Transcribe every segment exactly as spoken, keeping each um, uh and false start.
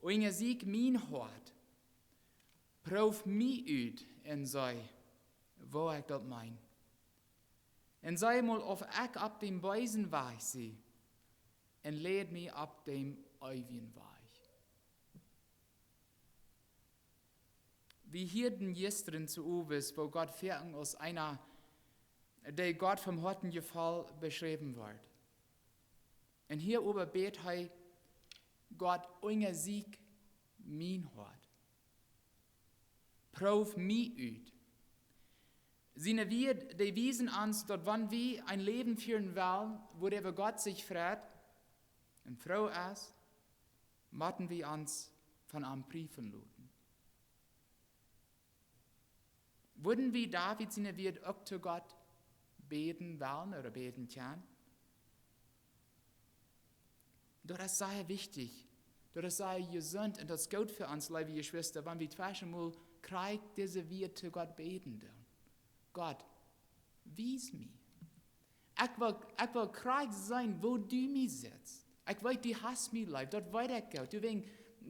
Unjasieekj mien Hoat, proow mie ut un see, woo ekj daut meen. Un see mol, auf ekj opp dän beesen Wajch sie, un leid mie opp dän eewjen Wajch. Wie hieeden jistren toowes, woo Gott foaken aus eena, dee Gott vom Hoaten jefelt, beschräwen woat. Un hia oba bät hee: Gott, unjasieekj mien Hoat. Proow mie ut. Siene Wieed, dee wiesen ons, daut wan wie een Läwen fieren wellen, wuaräwa Gott sikj freit un froo es, motten wie ons von am priefen loten. Wudden wie David siene Wieed uk to Gott bäden wellen ooda bäden kjennen? Daut es sea wichtich. Daut es sea jesunt un daut es goot fa ons, leewe Jeschwista, wan wie tweschenmol krakjt dise Wieed to Gott bäden doonen. Gott, wies mie. Ekj well, ekj well krakjt seenen, woo du mie sitst. Ekj weet, du hast mie leef, daut weet ekj goot. Doawäajen,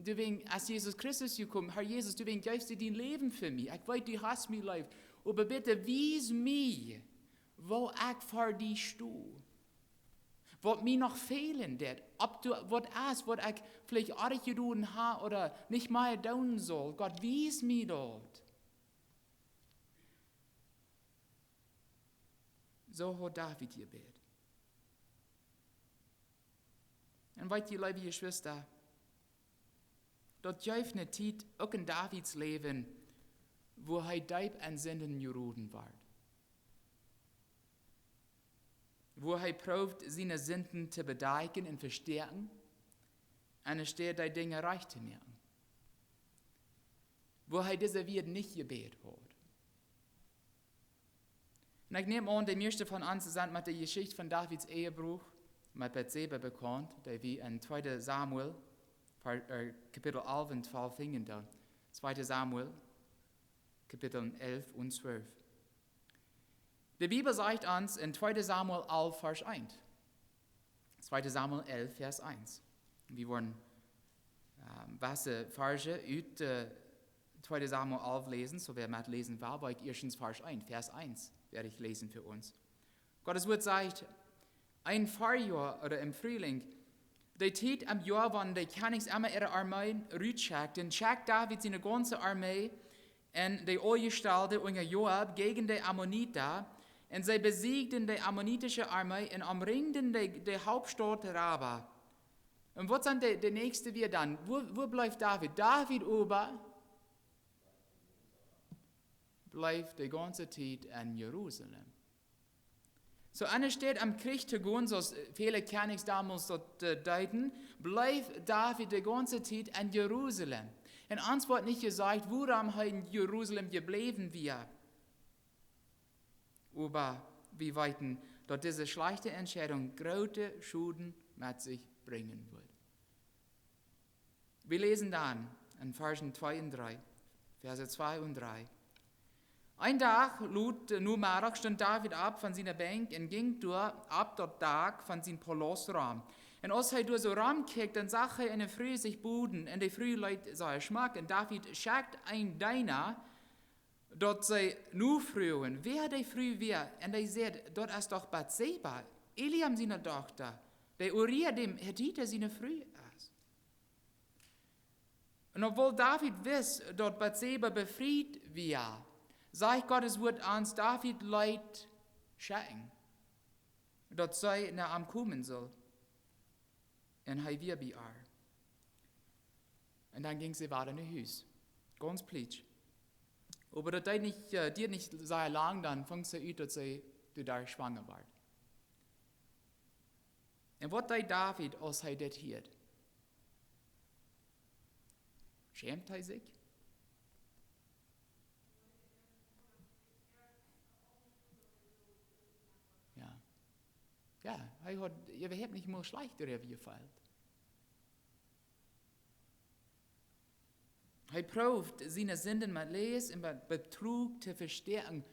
doawäajen es Jesus Christus jekomen: Herr Jesus, doawäajen jefst du dien Läwen fa mie. Ekj weet, du hast mie leef. Oba bitte wies mie, woo ekj fa die sto. Waut mie noch fälen deit, auf doa waut es, waut ekj veleicht oajch jedonen hab ooda nich mea doonen saul. Gott, wies mie daut. Soo haud David jebät. Un weet jie, leewe Jeschwista, daut jeef eene Tiet uk en Davids Läwen, wua hee deep en Sinden jeroden wort. Wua hee proowd, siene Sinden to bedakjen un vestäakjen, enne Städ dee Dinja rajcht to moaken. Wua hee dise Wieed nich jebät haud. Un ekj näm aun, de mieeschte von ons sent met de Jeschicht von Davids Ehebruch met Batseba bekaunt, dee wie en tweede Samuel, Ver-, äh, Kapitel alf un twalf finjen doonen. Tweede Samuel, Kapitel alf un twalf. De Bibel sajcht ons en tweede Samuel alf, Varsch eent. Tweede Samuel alf, Varsch eent. Wie woaren, ähm, waut Varsch ut, äh, tweede Samuel alf läsen, soo wäa metläsen well, woa ekj ieeschtens Varsch eent, Varsch eent woa ekj läsen fa ons. Gott sien Wort sajcht: Een Farjoa ooda em Frielingj, de Tiet em Joa, wan de Kjennichs emma äare Armeen rutschekjten, schekjt David siene gaunze Armee un de Aunjestalde unja Joab jäajen de Ammonita, un see besieejden de ammonitische Armee un omringden de, de Hauptstaut Raba. Un waut sent de, de näakjste Wieed dan? Wua, wua bleef David? David oba bleef de gaunze Tiet en Jerusalem. Soo, enne Städ aum Kjrich to gonen, soo aus väle Kjennichs donmols daut, äh, deeden, bleef David de gaunze Tiet en Jerusalem. Un ons woat nich jesajcht, wuarom hee en Jerusalem jebläwen wia. Oba wie weeten, daut dise schlajchte Entscheidunk groote Schoden met sikj brinjen wudd. Wie läsen dan en Varsch twee un dree, Varsch twee un dree. Een Dach, lud Nomeddach, stunt David opp von siene Benkj un jinkj doa opp daut Dak von sien Palaust rom. Un aus hee doa soo romkjikjt, dan sach hee eene Fru sikj boden, un de Fru leet sea schmock. Un David schekjt een Deena, daut see nofroagen, wäa de Fru wia. Un dee säd: Daut es doch Batseba, Eliam siene Dochta, dee Uria däm Hetita siene Fru es. Un obwohl David wist, daut Batseba befriet wia, sajcht Gott sien Wort ons, David leet schekjen, daut see no am komen sull. Un hee wia bie äa. Un dan jinkj see wada no Hus. Gaunz plietsch. Oba daut deed nich, äh, dieed nich sea lang, dan funk see ut, daut see doaderch schwanga wort. Un waut deed David, aus hee dit hieed? Schämd hee sikj? Jo. Jo, hee haud, jo, hee haft nich mol schlajcht doaräwa jefeelt. Hee proowd, siene Sinden met Läajes un met Bedruch to vestäakjen,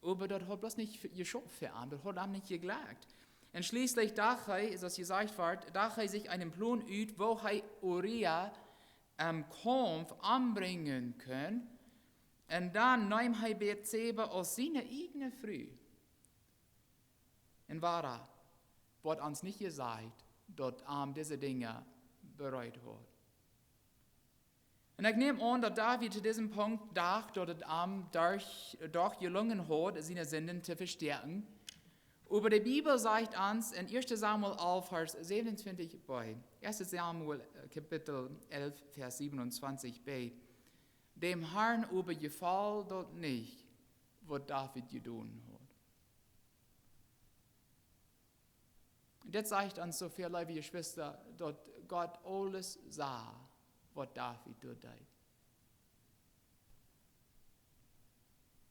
oba daut haud bloos nich jeschauft fa am, daut haud am nich jeglekjt. Un schlieslich docht hee, soo aus jesajcht wort, docht hee sikj eenen Plon ut, woo hee Uria, em Kaumf ombrinjen kunn. Un dan neem hee Betseba aus siene ieejne Fru. Un wada woat ons nich jesajcht, daut am dise Dinja bereet haud. Un ekj näm aun, daut David to disem Punkt docht, daut et am doch, doch jelungen haud, siene Sinden to vestäaken. Oba de Bibel sajcht ons en Ieeschte Samuel alf, Varsch säwenuntwintich, bie Ieeschte Samuel, äh, Kapitel alf, Varsch säwenuntwintich b: Däm Harn oba jefoll daut nich, waut David jedonen haud. Dit sajcht ons soo väl, leewe Jeschwista, daut Gott aules sach, waut David doa deed.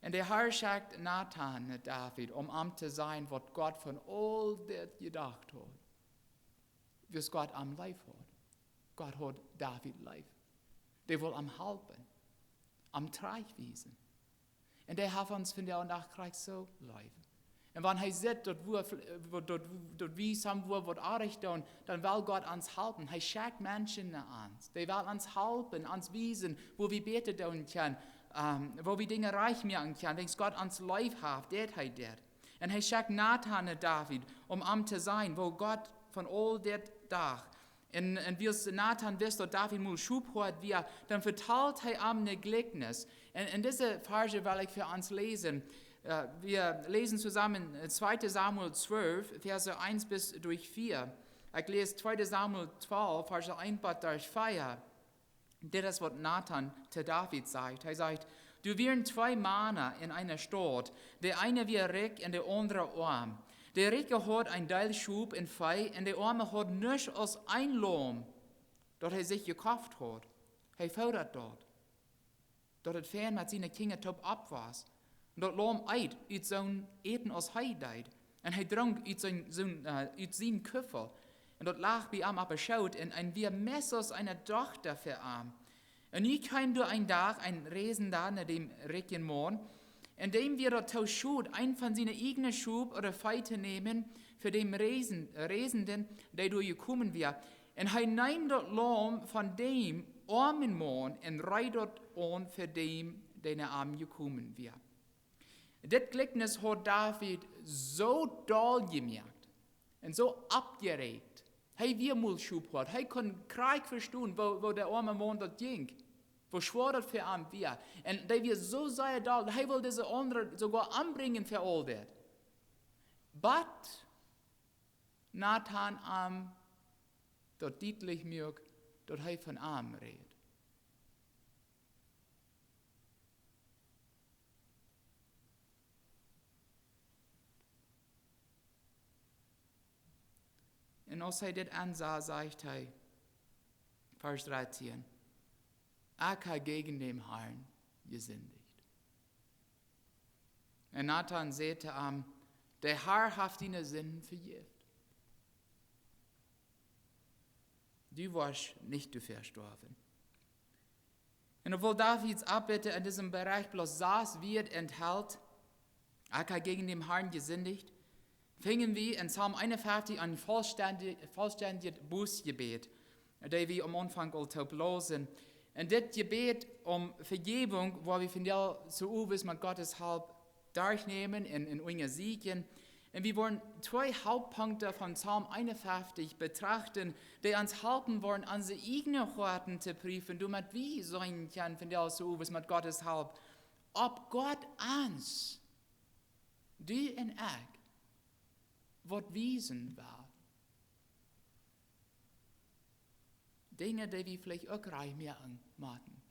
Un de Har schekjt Natan no David, om am to sajen, waut Gott von aul dit jedocht haud. Wiels Gott am leef haud. Gott haud David leef. Dee wull am halpen, am trajchtwiesen. Un dee haft ons vondoag dän Dach krakjt soo leef. Un wan hee sitt, daut wie, daut, daut wie soo waut, waut oajch doonen, dan well Gott ons halpen. Hee schekjt Menschen no ons. Dee well ons halpen, ons wiesen, woo wie bäta doonen kjennen, ähm, woo wie Dinja rajcht moaken kjennen. Wiels Gott ons leef haft, deit hee dit. Un hee schekjt Natan no David, om am to sajen, waut Gott von aul dit docht. Un, un wiels Natan wist, daut David mol Schophoad wia, dan vetalt hee am een Jlikjnis. Un, un dise Varsch well ekj fa ons läsen. Äh, wie läsen toop, äh, Tweede Samuel twalf, Varsch eent bat doa vea. Ekj läs Tweede Samuel twalf, Varsch eent bat doa vea. Dit es, waut Natan to David sajcht. Hee sajcht: Doa wieren twee Mana en eene Staut. De eene wia rikj un de aundre oam. De rikje haud een Deel Schop un Vee, un de oame haud nuscht aus een Laum, daut hee sikj jekoft haud. Hee foodad daut, daut et fein met siene Kjinja toop oppwos. Un daut Laum eet ut sien Äten, aus hee deed. Un hee drunk ut sien, sien, äh, ut sien Kuffel. Un daut lach bie am oppem Schoot un, un wia mea aus eene Dochta fa am. Un nu kjeem doa een Dach een Reisenda no däm rikjen Maun. Un däm wia daut too schod, eent von siene ieejne Schop ooda Vee to nämen, fa däm Reisen-, Reisenden, dee doa jekomen wia. Un hee neem daut Laum von däm oamen Maun un reed daut aun fa däm, dee no am jekomen wia. Dit Jlikjnis haud David soo doll jemoakt un soo oppjeräacht. Hee wia mol Schophoad. Hee kunn krakjt vestonen, woo, woo de oame Maun daut jinkj. Woo schwoa daut fa am wia. Un dee wia soo sea doll, hee wull dise aundre soogoa ombrinjen fa aul dit. Bat Natan am daut dietlich muak, daut hee von am räd. Un aus hee dit aunsach, sajcht hee, Varsch dartieen: Ekj hab jäajen däm Harn jesindicht. Un Natan säd to am: De Har haft diene Sinden vejäft. Du woascht nich doafäa stoawen. Un obwohl Davids Oppbäden en disem Berecht bloos sas Wieed enthelt, ekj hab jäajen däm Harn jesindicht, finjen wie en Psalm eenunfeftich een vollstendj-, vollstendjet Bußjebäd, daut wie aum Aunfank aul toop lausen. Un dit Jebäd om Vejäwunk, woa wie vondoag soo owes met Gottes Help derchnämen un, un unjasieekjen. Un wie woaren twee Hauptpunkten von Psalm eenunfeftich betrachten, dee ons halpen woaren, onse ieejne Hoaten to prüfen, doamet wie seenen kjennen vondoag soo owes met Gottes Help, auf Gott ons, du un ekj, waut wiesen well. Dinja, dee wie veleicht uk rajcht moaken motten.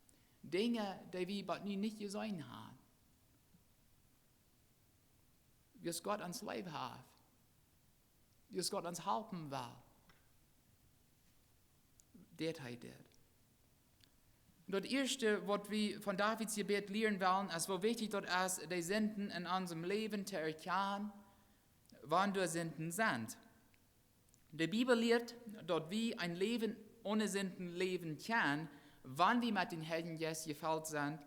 Dinja, dee wie bat nu nich jeseenen haben. Wiels Gott ons leef haft. Wiels Gott ons halpen well. Daut hee deed. Daut ieeschte, waut wie von Davids Jebäd lieren wellen, es, woo wichtich daut es, de Sinden en onsem Läwen to erkjanen, wan doa Sinden sent. De Bibel lieet, daut wie een Läwen one Sinden läwen kjennen, wan wie met dän Heiljen Jeist jefelt sent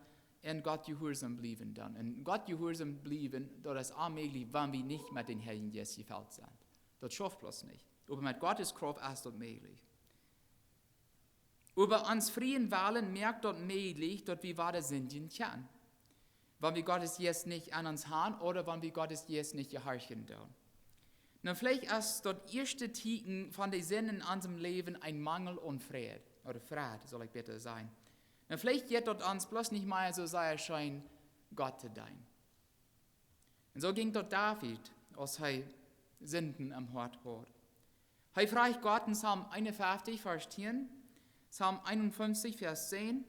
un Gott jehuarsom bliewen doonen. Un Gott jehuarsom bliewen, daut es onmäajlich, wan wie nich met dän Heiljen Jeist jefelt sent. Daut schauft bloos nich. Oba met Gottes Krauft es daut mäajlich. Oba ons frieen Wellen moakt daut mäajlich, daut wie wada sindjen kjennen, wan wie Gott sien Jeist nich aun ons han ooda wan wie Gott sien Jeist nich jehorchen doonen. Nu, veleicht es daut ieeschte Tieekjen von de Sind en onsem Läwen een Mangel aun Fräd, ooda Fräd, saul ekj bäta sajen. Nu, veleicht jeit daut ons bloos nich mea soo sea scheen, Gott to deenen. Un soo jinkj daut David, aus hee Sinden em Hoat haud. Hee fruach Gott en Psalm eenunfeftich, Varsch tieen, Psalm eenunfeftich, Varsch tieen.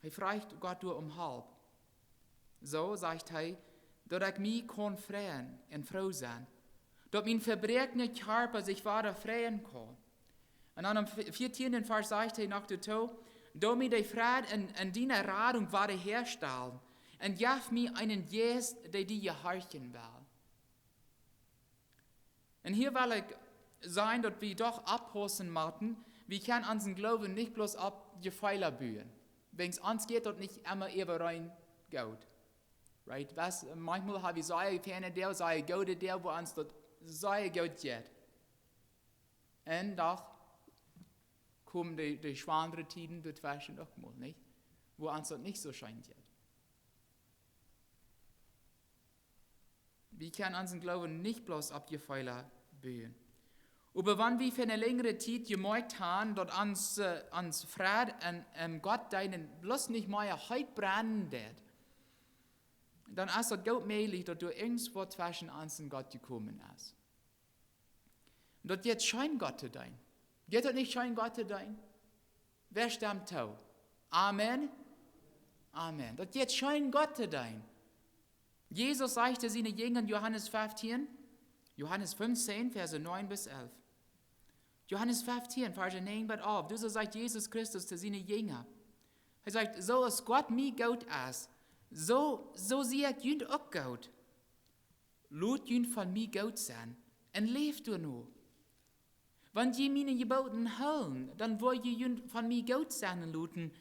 Hee fruach Gott doa om Help. Soo sajcht hee: "Daut ekj mie kaun freien un froo sennen, daut mien vebroakna Kjarpa sikj wada freien kaun." Un dan em vieetieenden Varsch sajcht hee noch doatoo: "Doo mie de Fräd en, en diene Radunk wada häastalen un jeff mie eenen Jeist, dee die jehorchen well." Un hia well ekj sajen, daut wie doch oppaussen motten, wie kjennen onsen Gloowen nich bloos opp Jefeela buen. Wäajens ons jeit daut nich emma äwareen goot. Right? Wes, maunchmol ha wie sea feine Doag, sea goode Doag, wua ons daut sea goot jeit. Un doch komen de, de schwoare Tieden doatweschen uk mol, nich? Wua ons daut nich soo scheen jeit. Wie kjennen onsen Gloowen nich bloos opp Jefeela buen. Oba wan wie fa eene lenjre Tiet jemoakjt haben, daut ons, äh, ons Fräd en, en Gott deenen bloos nich mea heet brennen deit, dan es daut goot mäajlich, daut doa irjentwaut tweschen ons un Gott jekomen es. Daut jeit scheen, Gott to deenen. Jeit daut nich scheen, Gott to deenen? Wäa stemt too? Amen. Amen. Daut jeit scheen, Gott to deenen. Jesus sajcht to siene Jinja en Johanes feftieen, Johanes feftieen, Varsch näajen bat alf. Johanes feftieen, Varsch näajen bat alf. Doa sajcht Jesus Christus to siene Jinja. Hee sajcht: "Soo aus Gott mie goot es, soo, soo sie ekj junt uk goot. Lot junt von mie goot sennen un läft doano. Wan jie miene Jebooten hoolen, dan woa jie junt von mie goot sennen loten,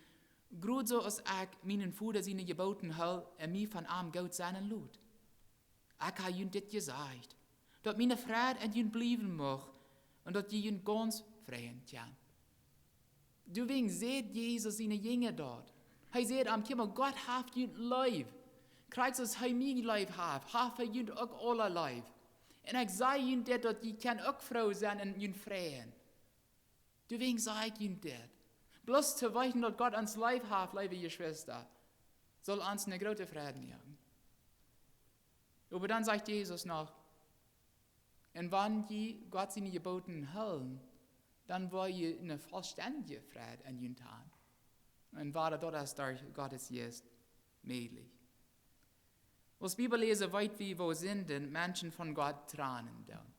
krakjt soo aus ekj mienen Voda siene Jebooten hool un mie von am goot sennen lot. Ekj ha junt dit jesajcht, daut miene Fräd en junt bliewen mucht un daut jie junt gaunz freien kjennen." Doawäajen sajcht Jesus siene Jinja daut. Hee sajcht an: "Kjikj mol, Gott haft junt leef. Krakjt soo aus hee mie leef haft, haft hee junt uk aula leef. Un ekj saj junt dit, daut jie kjennen uk froo sennen un junt freien." Doawäajen saj ekj junt dit. Bloos to weeten, daut Gott ons leef haft, leewe Jeschwista, saul ons eene groote Freid moaken. Oba dan sajcht Jesus noch: "Un wan jie Gott siene Jebooten hoolen, dan woa jie eenen vollstendjen Fräd en junt haben." Un wada, daut es derch Gott sien Jeist mäajlich. Aus Bibelläsa weet wie, woo Sinden Menschen von Gott trannen doonen.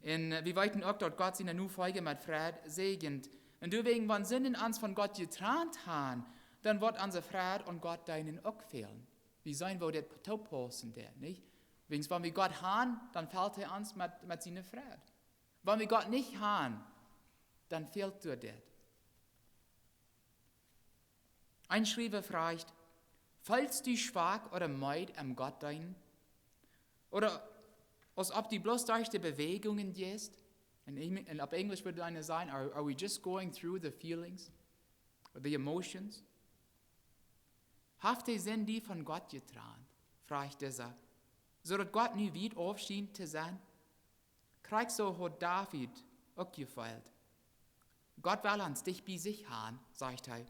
Un, äh, wie weeten uk, daut Gott siene Nofolja met Fräd säajent. Un doawäajen, wan Sinden ons von Gott jetrant haben, dan woat onse Fräd aun Gott deenen uk fälen. Wie seenen, woo dit toopaussen deit, nich? Wäajens, wan wie Gott haben, dan felt hee ons met, met siene Fräd. Wan wie Gott nich haben, dan fält doa dit. Een Schriewa fruach: "Feelst du schwak ooda meed em Gott deenen? Ooda aus auf du bloos derch de Bewäajungen jeist?" Un Eng-, un opp Enjlisch wudd eena sajen: "Are, are we just going through the feelings, or the emotions?" Haft de Sind die von Gott jetrant, fruach disa, soo daut Gott nu wiet auf schient to sennen? Krakjt soo haud David uk jefeelt. Gott well ons dicht bie sikj haben, sajcht hee.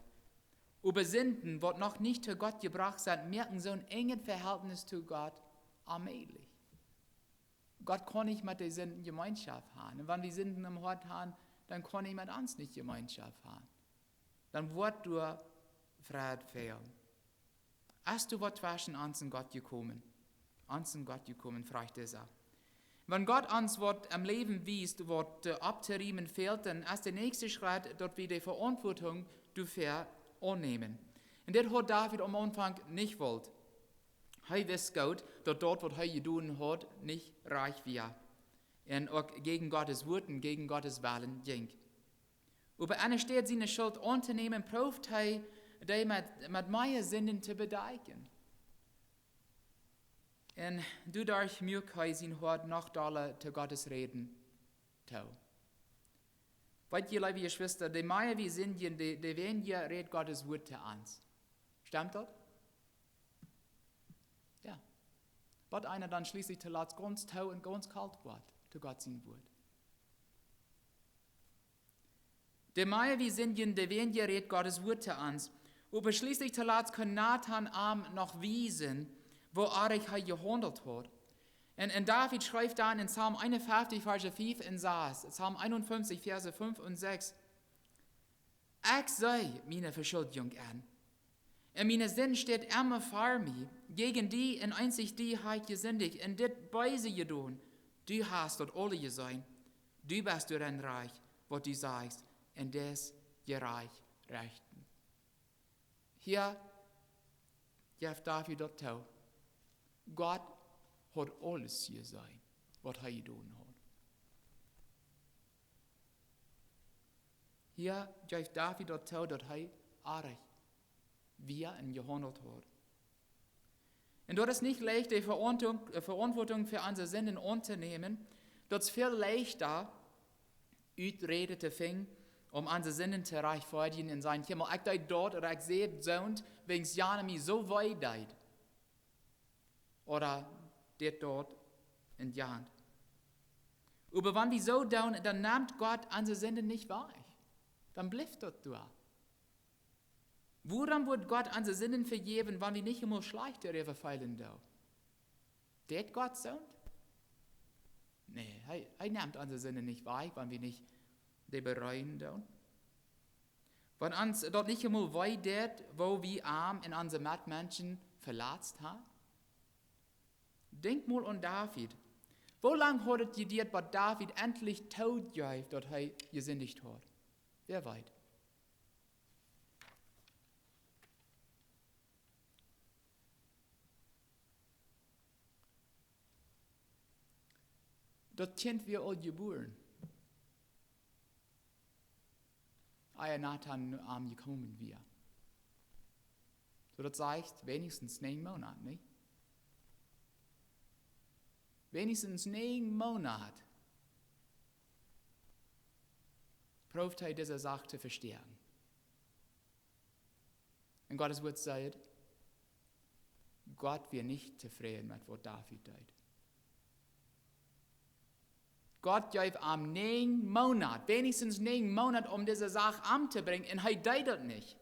Oba Sinden, waut noch nich to Gott jebrocht sent, moaken soon enjet Vehältnis to Gott onmäajlich. Gott kaun nich met de Sinden Jemeenschoft haben. Un wan wie Sinden em Hoat haben, dan kaun hee met ons nich Jemeenschoft haben. Dan woat doa Fräd fälen. Es doa waut tweschen ons un Gott jekomen? Ons un Gott jekomen, fruach disa. Wan Gott ons waut em Läwen wiest, waut, äh, opptorieemen fält, dan es de näakjste Schrett, daut wie de Veauntwuatunk doafäa aunnämen. Un dit haud David aum Aunfank nich wult. Hee wist goot, daut daut, waut hee jedonen haud, nich rajcht wia. Un uk jäajen Gott sien Wuat un jäajen Gott sienen Wellen jinkj. Oba enne Städ siene Schult auntonämen, proowd hee dee met, met mea Sinden to bedakjen. Un doaderch muak hee sien Hoat noch dolla to Gott sien Räden too. Weet jie, leewe Jeschwista, de mea wie sindjen, de, de weinja rät Gott sien Wort to ons. Stemt daut? Jo. Waut eena dan schlieslich toolatst gaunz too un gaunz kolt woat to Gott sien Wort. De mea wie sindjen, de weinja rät Gott sien Wort to ons. Oba schlieslich toolatst kunn Natan am noch wiesen, woo oajch hee jehaundelt haud. Un, un David schrift dan en Psalm eenunfeftich, Varsch fiew un sas, Psalm eenunfeftich, Varsch fiew un sas: Ekj see miene Veschuldigung aun. Un miene Sind steit emma ver mie. Jäajen die un eensich die hab ekj jesindicht un dit Beese jedonen. Du hast daut aules jeseenen. Du best doarenn rajcht, waut du sajchst, un deist jerajcht rechten. Hia jeft David daut too. Gott haud aules jeseenen, waut hee jedonen haud. Hia jeft David daut too, daut hee oajch wia un jehaundelt haud. Un daut es nich leicht, de Veauntwuat-, äh, Veauntwuatunk fa onse Sinden auntonämen. Daut es väl leichta, Uträd to finjen, om onse Sinden to rajchtfoadjen un sajen: Himmel, ekj deed daut, ooda ekj säd soont, wäajens jana mie soo wee deed. Ooda dit, daut un jant. Oba wan wie soo doonen, dan nemt Gott onse Sinden nich wajch. Dan blift daut doa. Wuarom wudd Gott onse Sinden vejäwen, wan wie nich emol schlajcht doaräwa feelen doonen? Deit Gott soont? Nä, hee, hee nemt onse Sinden nich wajch, wan wie nich dee bereuen doonen. Wan ons daut nich emol wee deit, woo wie am un onse Metmenschen veletzt haben? Denkj mol aun David. Woo lang haud daut jeduat, bat David entlich toojeef, daut hee jesindicht haud? Wäa weet? Daut Kjint wia aul jebuaren, ea Natan no am jekomen wia. Soo, daut sajcht weens näajen Moonat, nä? Weens näajen Moonat proowd hee dise Sach to vestäakjen. Un Gott sien Wort sajcht, Gott wia nich tofräd met waut David deed. Gott jeef am näajen Moonat, weens näajen Moonat, om dise Sach omtobrinjen, un hee deed daut nich.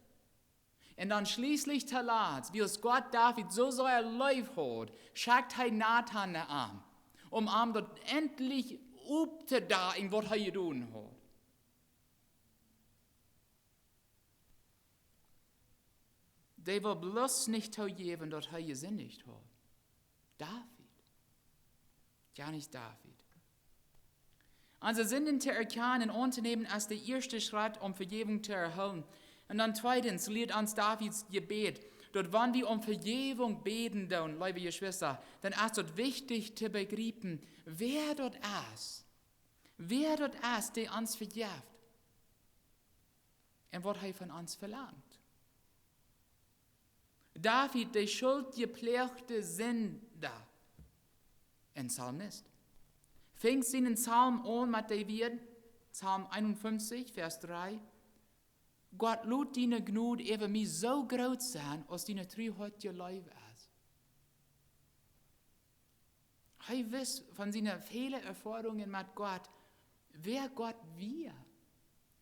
Un dan schlieslich toolatst, wiels Gott David soo sea leef haud, schekjt hee Natan no am, om am daut entlich opptodecken, waut hee jedonen haud. Dee wull bloos nich toojäwen, daut hee jesindicht haud. David. Jo, nich David. Onse Sinden to erkjanen un auntonämen es de ieeschte Schrett, om Vejäwunk to erhoolen. Un dan tweedens lieet ons Davids Jebäd, daut wan wie om Vejäwunk bäden doonen, leewe Jeschwista, dan es daut wichtich to bejriepen, wäa daut es. Wäa daut es, dee ons vejeft. Un waut hee von ons velangt. David, de schuldjeploagde Sinda, een Psalmist, fangt sienen Psalm aun met de Wieed, Psalm eenunfeftich, Varsch dree: Gott, lot diene Jnod äwa mie soo groot sennen, aus diene truhoatje Leew es. Hee wist von siene väle Erfoarungen met Gott, wäa Gott wia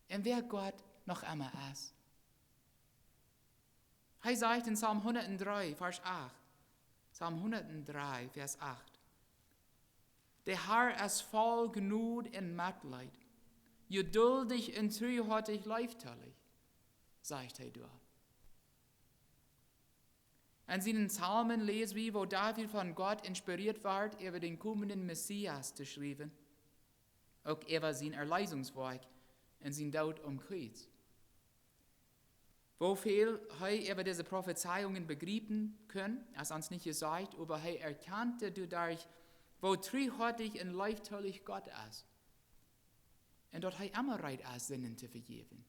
un wäa Gott noch emma es. Hee sajcht en Psalm hundatdree, Varsch acht. Psalm hundatdree, Varsch acht: De Herr es voll Jnod un Metleet, jeduldich un truhoatich leeftolich, sajcht hee doa. En sienen Psalmen läs wie, woo David von Gott inspirieet wort, äwa dän komenden Messias to schriewen, uk äwa sien Erlösungswoakj un sien Doot aum Kjriez. Woo väl hee äwa dise Profezeiungen bejriepen kunn, es ons nich jesajcht, oba hee erkjant doaderch, woo truhoatich un leeftolich Gott es. Un daut hee emma reed es, Sinden to vejäwen.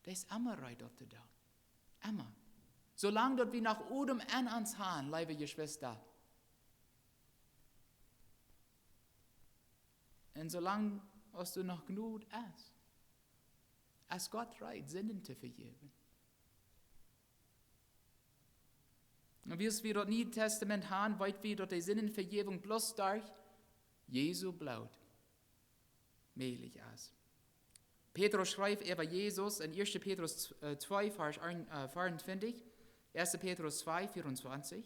Hee es emma reed, daut to doonen. Emma. Soo lang daut wie noch Odem en ons han, leewe Jeschwista. Un soo lang aus doa noch Jnod es, Es Gott reed, Sinden to vejäwen? Un wiels wie daut Niee Tastament han, weet wie, daut de Sindenvejäwunk bloos derch Jesu Bloot mäajlich es. Petrus schrift äwa Jesus en 1. Petrus, äh, 2, Vers ein, äh, 24, 1. Petrus 2, 24.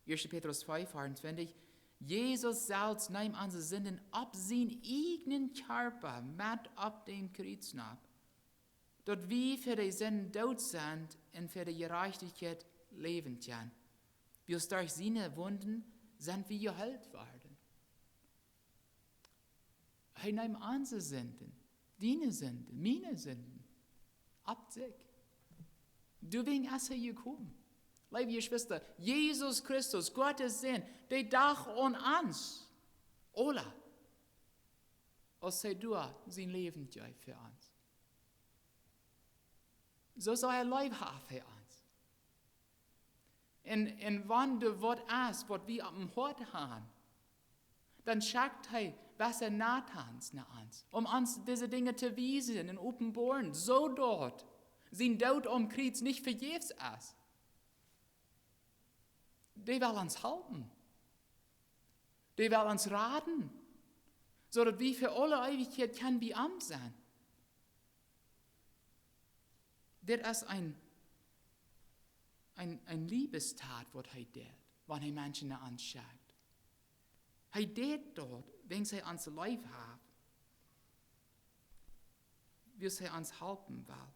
1. Petrus 2, 24. Jesus selfst neem onse Sinden opp sien eajnen Kjarpa met opp däm Kjriez nopp, daut wie fa de Sinden doot sent un fa de Jerajchtichkjeit läwen kjennen. Wiels derch siene Wunden sent wie jeheelt worden. Hee neem onse Sinden, diene Sinden, miene Sinden, opp sikj. Doawäajen es hee jekomen. Leewe Jeschwista, Jesus Christus, Gott sien Sän, dee docht aun ons aula, aus hee doa sien Läwen jeef fa ons. Soo sea leef haft hee ons. Un, un wan doa waut es, waut wie opp em Hoat han, dan schekjt hee Wajchsakja no ons, om ons dise Dinja to wiesen un openboaren, soo daut sien Doot aum Kjriez nich vejäfs es. Dee well ons halpen. Dee well ons raden, soo daut wie fa aule Eewichkjeit kjennen bie am sennen. Dit es een, een, een Leewestat, waut hee deed, wan hee Menschen no ons schekjt. Hee deed daut, wiels hee ons leef haft, wiels hee ons halpen well.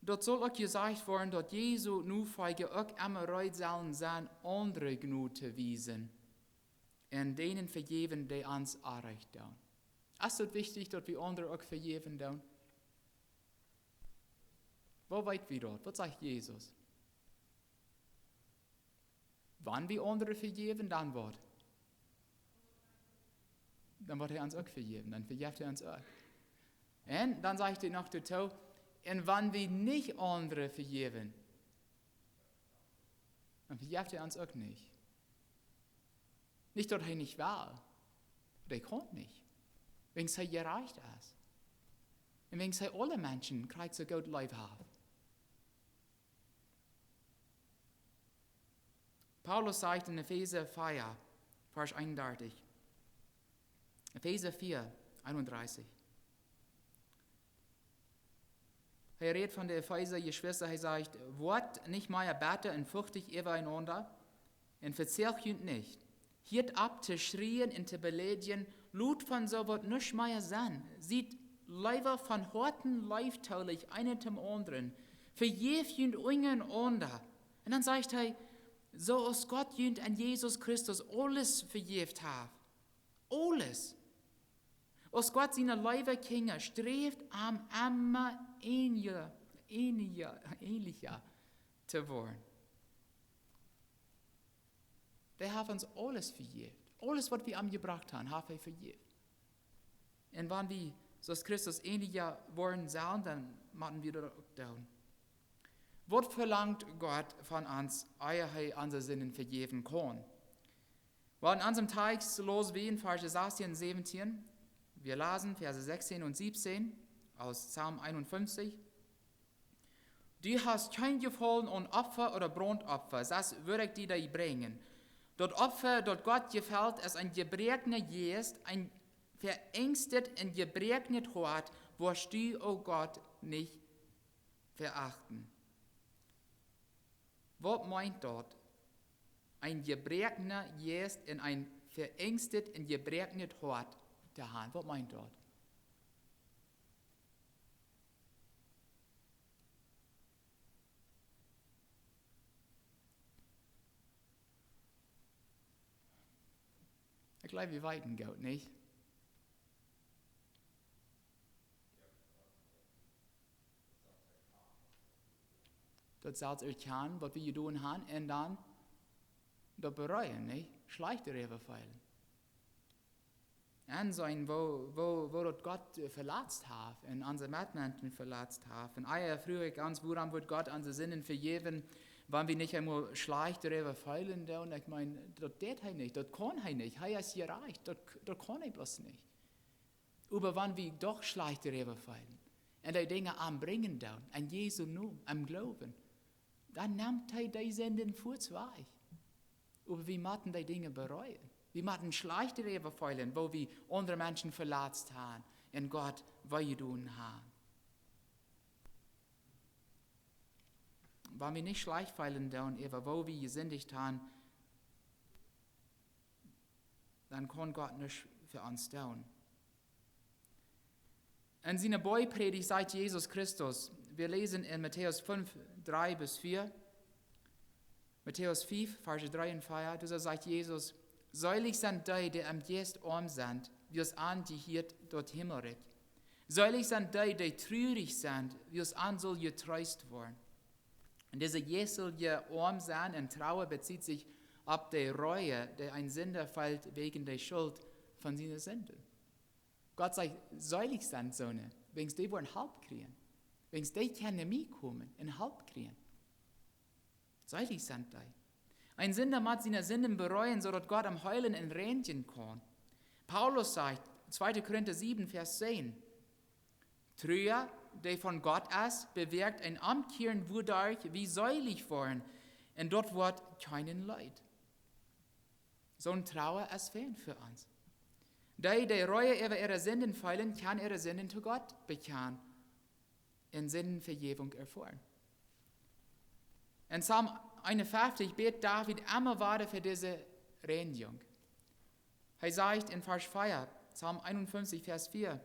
Daut saul uk jesajcht woaren, daut Jesu Nofolja uk emma reed sellen sennen, aundre Jnod to wiesen un dän vejäwen, dee ons Onrajcht doonen. Es daut wichtich, daut wie aundre uk vejäwen doonen? Woo weet wie daut? Waut sajcht Jesus? Wan wie aundre vejäwen, dan waut? Dan woat hee ons uk vejäwen, dan vejeft hee ons uk. Un dan sajcht hee noch doatoo, un wan wie nich aundre vejäwen, dan vejeft hee ons uk nich. Nich daut hee nich well, oba hee kaun nich, wiels hee jerajcht es un wiels hee aule Menschen krakjt soo goot leef haft. Paulus sajcht en Efeesa 4, Varsch 31. Efeesa 4, 31. Hee rät von de Efeesa Jeschwista, hee sajcht: "Woat nich mea betta un fuchtich äwaenaunda un vezecht junt nich. Hieet opp to schrieen un to belädjen, lot von soo waut nuscht mea sennen. Siet leewa von Hoaten leeftolich eena däm aundren. Vejäft junt unjarenaunda." Un dan sajcht hee: "Soo aus Gott junt en Jesus Christus aules vejäft haft." Aules. Aus Gott siene leewe Kjinja, sträft am emma eenja, eenja, eenlicha to woaren. Hee haft ons aules vejäft. Aules, waut wie am jebrocht haben, haft hee vejäft. Un wan wie soo aus Christus eenlicha woaren sellen, dan motten wie daut uk doonen. Waut velangt Gott von ons, ea hee onse Sinden vejäwen kaun? Well, en onsem Tekjst läs wie en Varsch 16 un 17. Wir lasen Verse 16 und 17 aus Psalm 51. "Du hast kjeen Jefaulen aun Opfa ooda Brauntopfa, sest wudd ekj die dee brinjen. Daut Opfa, daut Gott jefelt, es een jebroakna Jeist, een veenjstet un jebroaknet Hoat, woascht du, o Gott, nich veachten." Waut meent daut? Een jebroakna Jeist un een veenjstet un jebroaknet Hoat to haben. Waut meent daut? Ekj jleew, wie weeten goot, nich? Daut selfst erkjanen, waut wie jedonen haben, un dan daut bereuen, nich? Schlajcht doaräwa feelen. Enseenen, woo, woo, woo daut Gott, äh, veletzt haft un onse Metmenschen veletzt haft. Un ea fruach ekj ons, wuarom wudd Gott onse Sinden vejäwen, Wan wie nich eemol schlajcht doaräwa feelen doonen, ekj meen, daut deit hee nich, daut kaun hee nich, hee es jerajcht, daut, daut kaun hee bloos nich. Oba wan wie doch schlajcht doaräwa feelen un dee Dinja am brinjen doonen, en Jesu Nomen, em Gloowen, dan nemt hee dee Sinden fuaz wajch. Oba wie motten dee Dinja bereuen. Wie motten schlajcht doaräwa feelen, woo wie aundre Menschen veletzt haben un Gott wee jedonen haben. Wan wie nich schlajcht feelen doonen äwa woo wie jesindicht haben, dan kaun Gott nuscht fa ons doonen. En siene Boajprädicht sajcht Jesus Christus, wie läsen en Matäus fünf, drei bis vier, Matäus fünf, Varsch drei un vier, doa sajcht Jesus: Seelich sent dee, dee em Jeist oam sent, wiels an jehieet daut Himmelrikj. Seelich sent dee, dee trurich sent, wiels an saul jetreest woaren. Un dise jeistelje Oam sennen un Trua bezieet sikj opp de Ree, dee een Sinda felt wäajen de Schult von siene Sinden. Gott sajcht, seelich sent soone, wiels dee woaren Help kjrieen, wiels dee kjennen no mie komen un Help kjrieen. Seelich sent dee. Een Sinda mott siene Sinden bereuen, soo daut Gott am heelen un reinjen kaun. Paulus sajcht, zweite Korinta sieben, Varsch zehn: Trua, dee von Gott es, bewirkjt een Omkjieren, wuaderch wie seelich woaren, un daut woat kjeenen leet. Soon Trua es fein fa ons. Dee, dee Ree äwa äare Sinden feelen, kjennen äare Sinden to Gott bekjanen un Sindenvejäwunk erfoaren. En Psalm eenunfeftich bät David emma wada fa dise Reinjunk. Hee sajcht en Varsch vea, Psalm eenunfeftich, Varsch vea: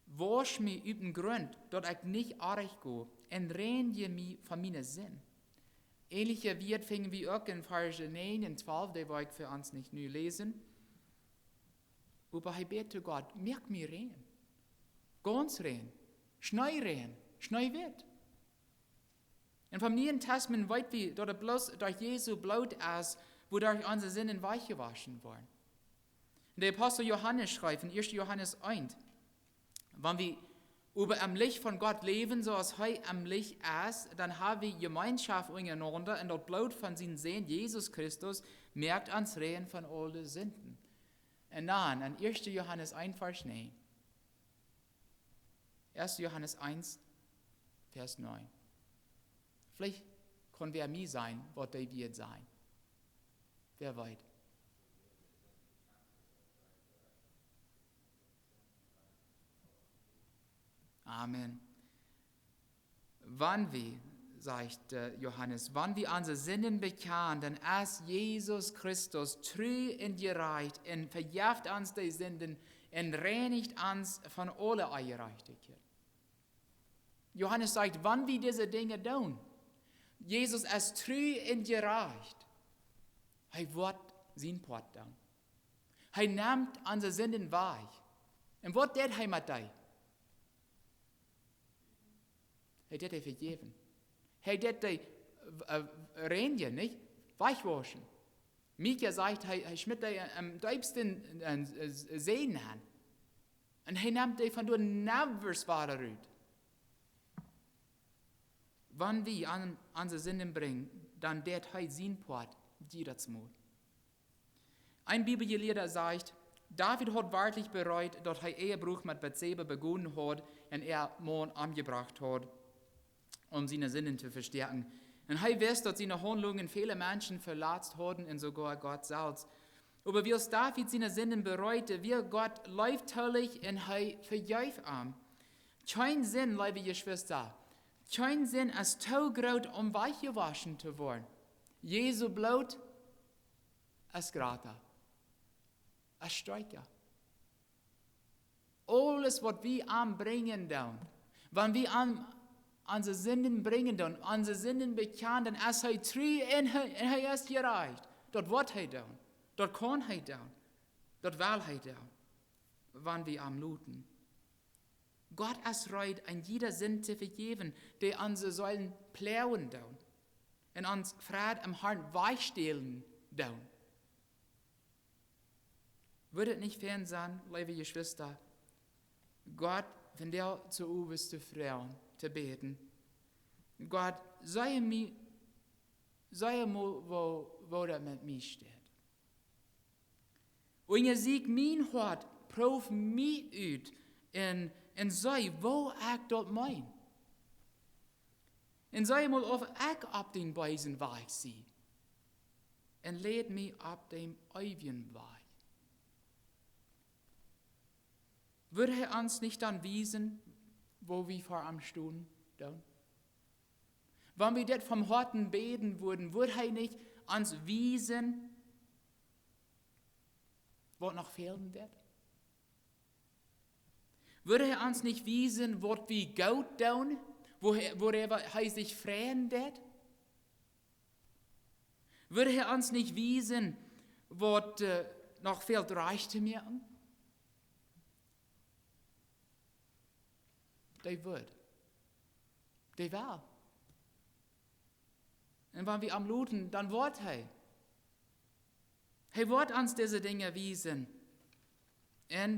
Wausch mie ut dän Grunt, daut ekj nich oajch go, un reinj mie von miene Sind. Änelje Wieed finjen wie uk en Varsch näajen un twalf, dee woa ekj fa ons nich nu läsen. Oba hee bät to Gott: Moak mie rein. Gaunz rein. Schneerein. Schneewitt. Un vom Nieen Tastament weet wie, daut et bloos derch Jesu Bloot es, wuaderch onse Sinden wajchjewoschen woaren. De Apostel Johanes schrift en ieeschte Johanes eent: Wan wie oba em Licht von Gott läwen, soo aus hee em Licht es, dan ha wie Jemeenschoft unjarenaunda, un daut Bloot von sienen Sän, Jesus Christus, moakt ons rein von aule Sinden. Un dan en ieeschte Johanes eent, Varsch näajen. Ieeschte Johanes eent, Varsch näajen. Veleicht kaun wäa mie sajen, waut dee Wieed sent. Wäa weet. Amen. Wan wie, sajcht, äh, Johanes, wan wie onse Sinden bekjanen, dan es Jesus Christus tru un jerajcht un vejeft ons de Sinden un reinicht ons von aule Onjerajchtichkjeit. Johanes sajcht, wan wie dise Dinja doonen, Jesus es tru un jerajcht, hee woat sien Poat doonen. Hee nemt onse Sinden wajch. Un waut deit hee met dee? Hee deit dee vejäwen. Hee deit dee, äh, reinjen, nich? Wajchwauschen. Micha sajcht, hee, hee schmitt dee em deepsten, äh, See nenn. Un hee nemt dee von doa never wada rut. Wan wie ons onse Sinden brinjen, dan deit hee sien Poat jiedatsmol. Een Bibeljelieeda sajcht, David haud werkjlich bereut, daut hee Ehebruch met Batseba begonen haud un äa Maun omjebrocht haud, om siene Sinden to vestäakjen. Un hee wist, daut siene Haundlungen väle Menschen veletzt hauden un soogoa Gott selfst. Oba wiels David siene Sinden bereute, wia Gott leeftolich un hee vejeef am. Kjeen Sind, leewe Jeschwista, kjeen Sind es too groot, om wajchjewoschen to woaren. Jesu Bloot es jrata, es stoakja. Aules, waut wie am brinjen doonen, wan wie am onse Sinden brinjen doonen, onse Sinden bekjanen, dan es hee tru un hee, un hee es jerajcht. Daut woat hee doonen. Daut kaun hee doonen. Daut well hee doonen, wan wie am loten. Gott es reed, eene jiede Sind to vejäwen, dee onse Seelen ploagen doonen un ons Fräd em Hoat wajchstälen doonen. Wudd et nich fein sennen, leewe Jeschwista, Gott von doa to owes to froagen, to bäden: Gott, sie mie See mol, woo, woo daut met mie steit. Unjasieekj mien Hoat, proow mie ut un, un see, woo ekj daut meen. Un see mol, auf ekj opp dän beesen Wajch sie. Un leid mie opp dän eewjen Wajch. Wudd hee ons nich dan wiesen, woo wie ver am stonen doonen? Wan wie dit von Hoaten bäden wudden, wudd hee nich ons wiesen, waut noch fälen deit? Wudd hee ons nich wiesen, waut wie goot doonen, woo hee, woaräwa hee sikj freien deit? Wudd hee ons nich wiesen, waut, äh, noch fält rajcht to moaken? Dee wudd. Dee well. Un wan wie am loten, dan woat hee. Hee woat ons dise Dinja wiesen. Un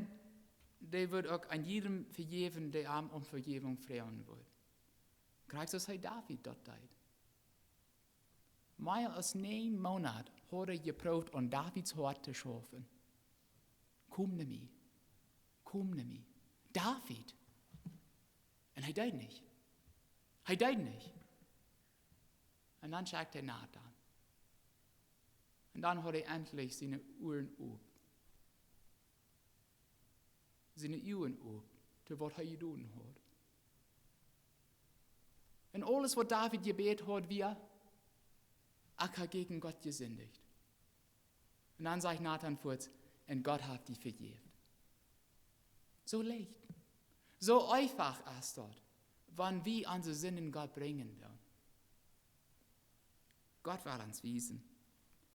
dee wudd uk aun jiedem vejäwen, dee am om Vejäwunk froagen wudd. Krakjt soo aus hee David daut deed. Mea aus näajen Moonat haud hee jeprooft, aun Davids Hoat to schaufen. Komm no mie. Komm no mie. David. Un hee deed nich. Hee deed nich. Un dan schekjt hee Natan. Un dan haud hee entlich siene Uaren op. Siene Uagen op, to waut hee jedonen haud. Un aules, waut David jebät haud, wia: "Ekj hab jäajen Gott jesindicht." Un dan sajcht Natan fuaz: "Un Gott haft die vejäft." Soo leicht, soo eefach es daut, wan wie onse Sinden Gott brinjen doonen. Gott well ons wiesen,